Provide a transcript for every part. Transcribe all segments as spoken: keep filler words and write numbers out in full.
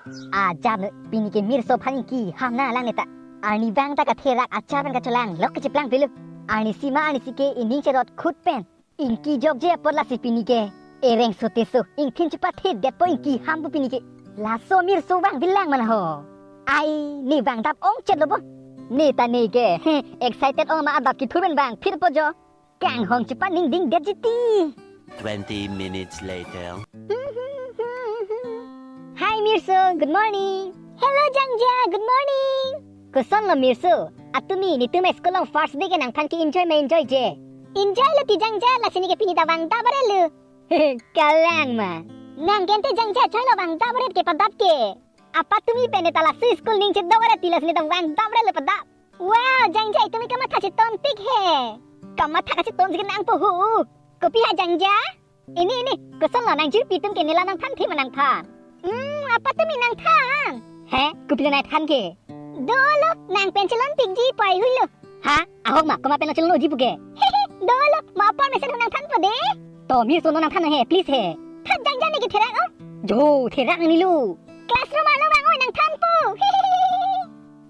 Ajat noi, pini ke Mirso aphan ingki ham nanglang neta. Arnivang ta katherak achar pen kacholang lok kecheplang pilo. Arnisi ma arnisi ke ining chedot khut pen ingki jokje apot lasi pini ke ereng sote so ingthin chepathe detpo, ingki hampo pini ke. Laso Mirso vangvelang ma laho. Ai, ne vangdap ong chet lo bo. Ne ta ne ke excited ong ma adap kithur pen vangphitpo jo. Kanghong chepaningding detji ti. Twenty minutes later. Hi Mirso, good morning. Hello Jangja, good morning. Koson lo Mirso? Atumi netum school along first day ke nangphan ke enjoy ma enjoy je? Enjoy lo ti Jangja, lasi ne ke pini ta vangdap ret lo. Kalang ma. Nang ke ante Jangja choi lo vangdap ret ke padap ke. Apatumi pen ne ta laso school ning chedok ret ti, lasi ne ta vangdap ret lo padap. Wow, Jangja, itumi kamatha chetonpik he. Kamatha kacheton si nangpo hu. Kopi ha Jangja? Ini, ini, koson lo nang jirpi atum ke, ne la nangthanthe ma nangphan? Hmm, apatumi nangthan. He, kopi lo nangthan ke? Dolo, nang pen chelonpikji pai hui lo. Ha? Ahok ma, komat pen lo chelonji pu ke? Dolo, ma apar mesen hu nangthanpo de. To Mirso, non nangthan he, please he. Tha Jangja, ne ke therak o. Jo, therak ni lo. Classroom arlo vang oi nangthanpo.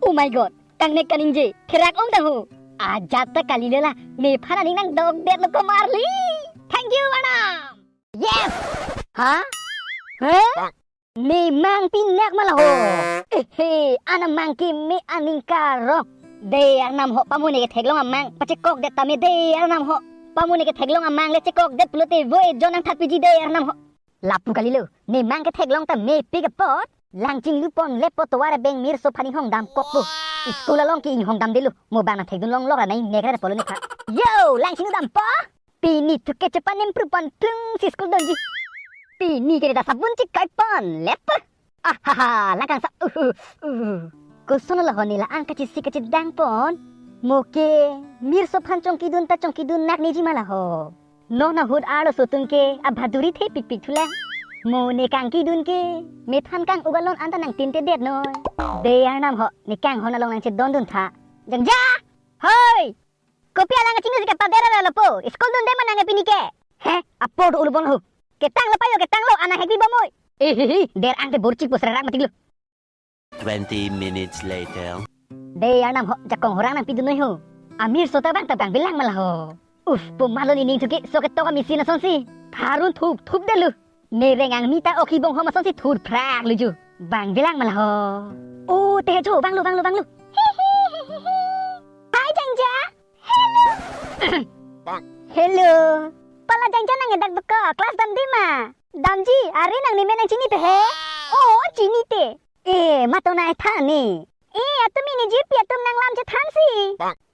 Oh my God. Kangnek kaningje, therak ong ta ho. Ajat ta kali lela, nephan aning nangdokdet lo komarli. Thank you, Anam. Yes! Ha? Ha? Ne mang pinak ma laho. Ehe, Anam mang ke me aning karong. De Arnam ho, pamo ne ke theklong amang, pachekokdet tame de Arnam ho. Pamo ne ke theklong amang le chekokdet pulote vo ejon nangthapiji de Arnam ho. Lapu kali lo, ne mang ke theklong ta mepik apot, Langchinglu pon lepo tovar abeng Mirso aphan inghong damkokpo. School along ke inghong damdetlo, mo bang nangthekdun longlok ra nangnek ra pulo ne tha. Yo, Langchinglu dampo? Pini thu ke chepan improve pon plung si school donji. Pini ke ne ta sabun chekai pon lepo. Ahaha, la kangsa, uh, uh, uh. Koson lo ho ne la-an kachisi kachidang pon? Mo ke Mirso aphan chongkidun ta chongkidun nak neji ma laho. Non ahut arloso atum ke abhaduri thepikpik thulang. Mo ne kangkidun ke, methan kang-ugalon anta nangtintedet noi. De Arnam ho, ne kanghon along nangchedondun tha. Jangja! Hoi! Kopi alang kachinglu si kepader ra lapo? School dunde ma nang ke pini ke? He, apor do ulubon ho. Ketang lo payo, ketang lo, anang hekbi bomoi. Eh, hi, hi, der ang te borchik pos rerak matik lo. Twenty minutes later. De Arnam ho, jakong horang nangpidun noi ho. A Mirso ta vang ta vangvelang ma laho. Uf, pu malo ne ning thu ke, so ketok a machine asonsi. Tharun thup thup detlo. Ne reng angmi ta oki bong hom asonsi thurphrak lo jo. Vangvelang ma laho. O, te jo, vanglo, vanglo, vanglo. Hi, Jangja. Hello. Hello. Pala Jangja, nang edak beko, class damde ma? Damji, are nang nemen nangchini pe he? O, chini te. E, mato nangthan ni. E, atumi ne jirpi atum nanglam chethan si.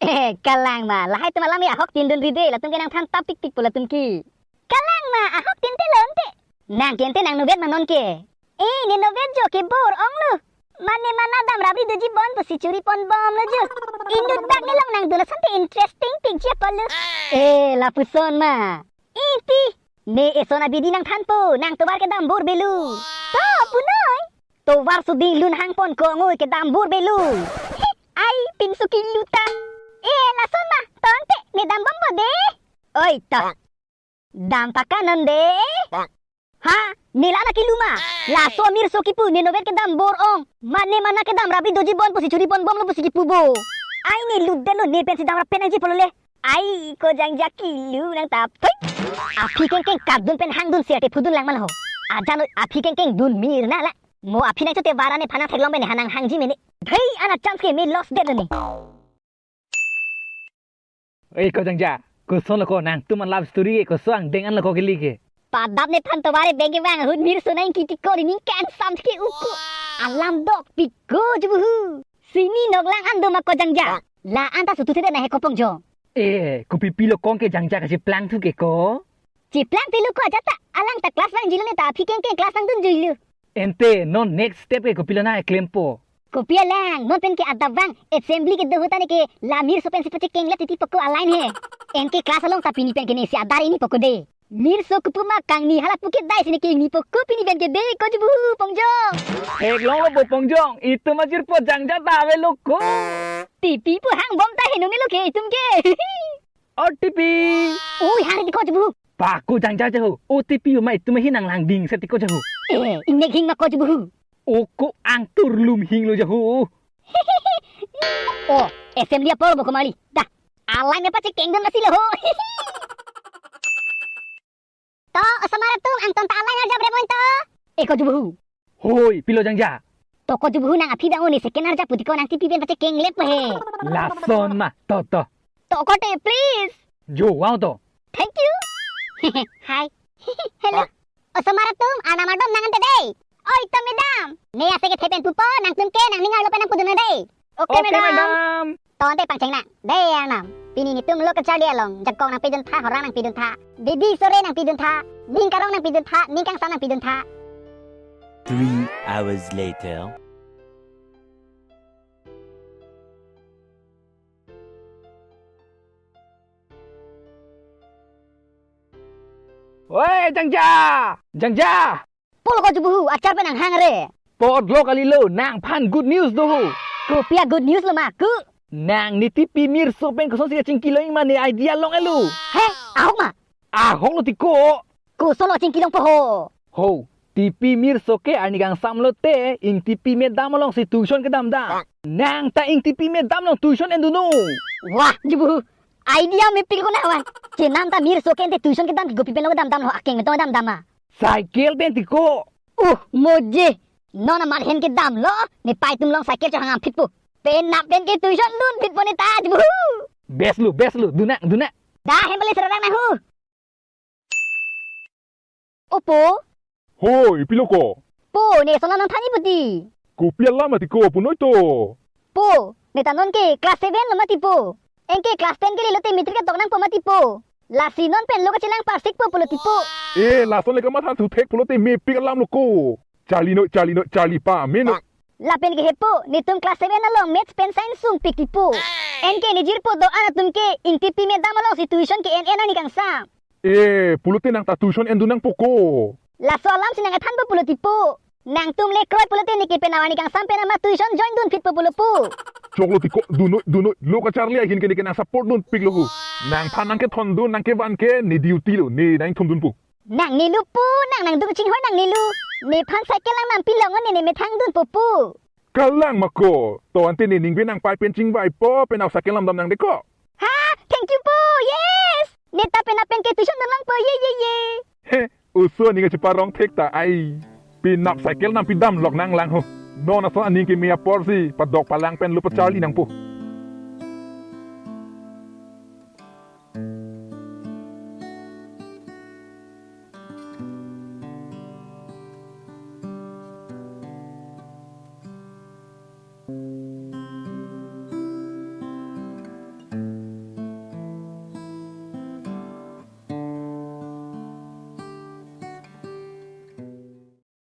E, kalang ma, lahai atum alam ya ahok tindun ride, latum ke nangthan tapikpik pu latum ke. Kalang ma, ahok tinte lo ante. Nang ke ante nang novet ma non ke? E, ne novet jo, kebor ong lo. Mane mana dam rabri doji bon pusi churi pon bomlo jo. Inut bak ne long nangdun asonte interesting pik ji apotlo. E, lapuson ma. Ipi? Ne eson abidi nangthanpo, nang tovar kedam bor be lo. To, punoi. Tovar suding lun hangpon ko ngoi kedam bor be lo. He, ai, pinso kilu ta. E, lason ma, tangte, ne dam bompo de. Oi, ta. Dam ta kanon de. Ha? Ne la-an akilu ma? Laso Mirso kipu, ne novet kedam bor ong. Mane mana kedam rabri doji bon pusi churi pon bomlo pusi kipu bo. Ai, ne lutdet lo, ne pensi dam rap pen nangji pulo le. Ai, ko Jangja, kilu nang ta pui. Aphi kengkeng katdun pen hangdun si ate phudun lang ma laho. Ajat noi, aphi kengkeng dun mir nang la. Mo aphi nangchote vara nephan nangtheklong pen nephan nanghangji mene. Dhei, ana chance ke me loss det lo ne. Oi, ko Jangja, koson lo ko, nangtum an love story ke koson angdeng an lo ko kali ke? Padap nephan tovar abeng kevang ahut Mirso nangkiti ko ri ningkan sam ke uku. Alam dokpik ko jo buhu. Sini noklang an do ma ko Jangja? La-an ta sutu thede na he ko Pongjong. E, kopipi lo kong ke Jangja kacheplang thu ke ko? Cheplang pilo ko ajat ta, alang ta class vangji lo ne ta aphi kengkeng class nangdunjui lo. Ante non next step ke kopilo nang klempo? Kopi alang, non pen ke adap vang, assembly kedo ahut ta ne ke la Mirso pensi pachekeng le titi poko a line he. Anke class along ta pini pen ke ne si adar ini poko de. Mirso kupu ma kangni hala pu ke dai si ne ke ingni poko pini pen ke de ko jo buhu Pongjong. Theklong lo bo Pongjong, itum ajirpo Jangja ta avelo ko. Tipi pu hang bom ta henung lo ke itum ke. O T P. Ui, hari ti ko jo buhu. Pako Jangja jo ho. O T P ma itum ahin nanglangding si ti ko jo ho. E, ingnek hing ma ko jo buhu. Oko angtur lumhing lo jahu. Oh, assembly apor bo komali. Dah. Alai me pachekeng dun lasi lo ho. To, osomar atum angton ta alai arjap re mon to. Eko jubuhu. Hoi, pilo jangja. To ko jubuhu nang aphi dang oni second arjap puti ko nang tipi pen pachekeng lep he. Lason ma, to to. To ko te, please. Jo, wow to. Thank you. Hi. Hello. Osomar atum, arnam ardom nang ante dei. Oi, to madam. Ne ase kethe pen pupo, nangtum ke nangning arlo pen nangpudun dei. Okay, okay, madam. Madam. To ante pangcheng nang. Dei arnam. Pini netum lo kacharli along jakong nangpidun tha, horang nangpidun tha. Didi sore nangpidun tha. Ning karong nangpidun tha, ning kangsam nangpidun tha. Three hours later. Oi, jangja! Jangja! Polo ko jubuhu, achar pen nanghang re. Pot lo kalilo, nangphan good news do ho. Kopi a-good news lo ma ku? Nang ne tipi mirso pen kosonsi kachingki longji ma ne idea long-et lo. He, ahok ma? Ahok lo tiko. Koson lo chingki longpo ho? Ho, tipi mirso ke arni kangsam lote, ingtipi me dam alongsi tuition kedam dam. Nang ta ingtipi me dam along tuition endun no. Wah, jubuhu. Idea mepik ko na wan. Chenam ta mirso ke ante tuition kedam, kopi pen lo kedam dam lo, akeng me tong dam dam ma? Cycle pen tiko. Uh, moje. Non amat hen kedam lo, ne pai atum along cycle chohang phit po. Penap pen ke tuition dun phit po ne ta, jubuhu. Best lo, best lo, dun nang, dun nang. Dah, hem beli serang nang hu. O po. Hoi, pilo ko? Po, ne son alam nangthanji puti. Kopi alam ma tiko, punoi to. Po, ne ta non ke class seven lo mati po. Anke class ten ke lelo te matric ketok nangpo mati po. Lasi non pen lo kachelang parsik po pulo ti po. Eh, lason le kamatha thu thek pulote mepik alam lo ko. Charli noi, charli noi, charli pame noi. Lapen ke he po, netum class seven along maths pen science sungpik ti po. Anke ne jirpo do-an atum ke ingtipi me dam alongsi tuition ke-en-en arni kangsam. Eh, pulote nang ta tuition endun nangpo ko. Laso alamsi nang ethanpo pulo ti po. Nangtum le kroi pulote ne ke penap arni kangsam pen amat tuition join dun phit po pulo po. Choklo tiko, dun noi, dun noi, lo kacharli ahin ke ne ke nang support dunpik lo ko. Nangphan nang kethondun, nang kevan ke ne duty lo, ne nang thondun po. Nang ne lo po, nang nangdung chinghoi nang ne lo. Nephan cycle nang nampi long ne, ne methang dunpo po. Kalang ma ko, to ante ne ningve nangpai pen chingvaipo, penap cycle namdam nang de ko. Ha, thank you po, yes. Ne ta penap pen ke tuition dun longpo, ye, ye, ye. He, oso aning kacheparong thek ta ai. Penap cycle nampi dam lok nang lang ho. Non ason aning keme aporsi, padok palang pen lo pacharli nangpo.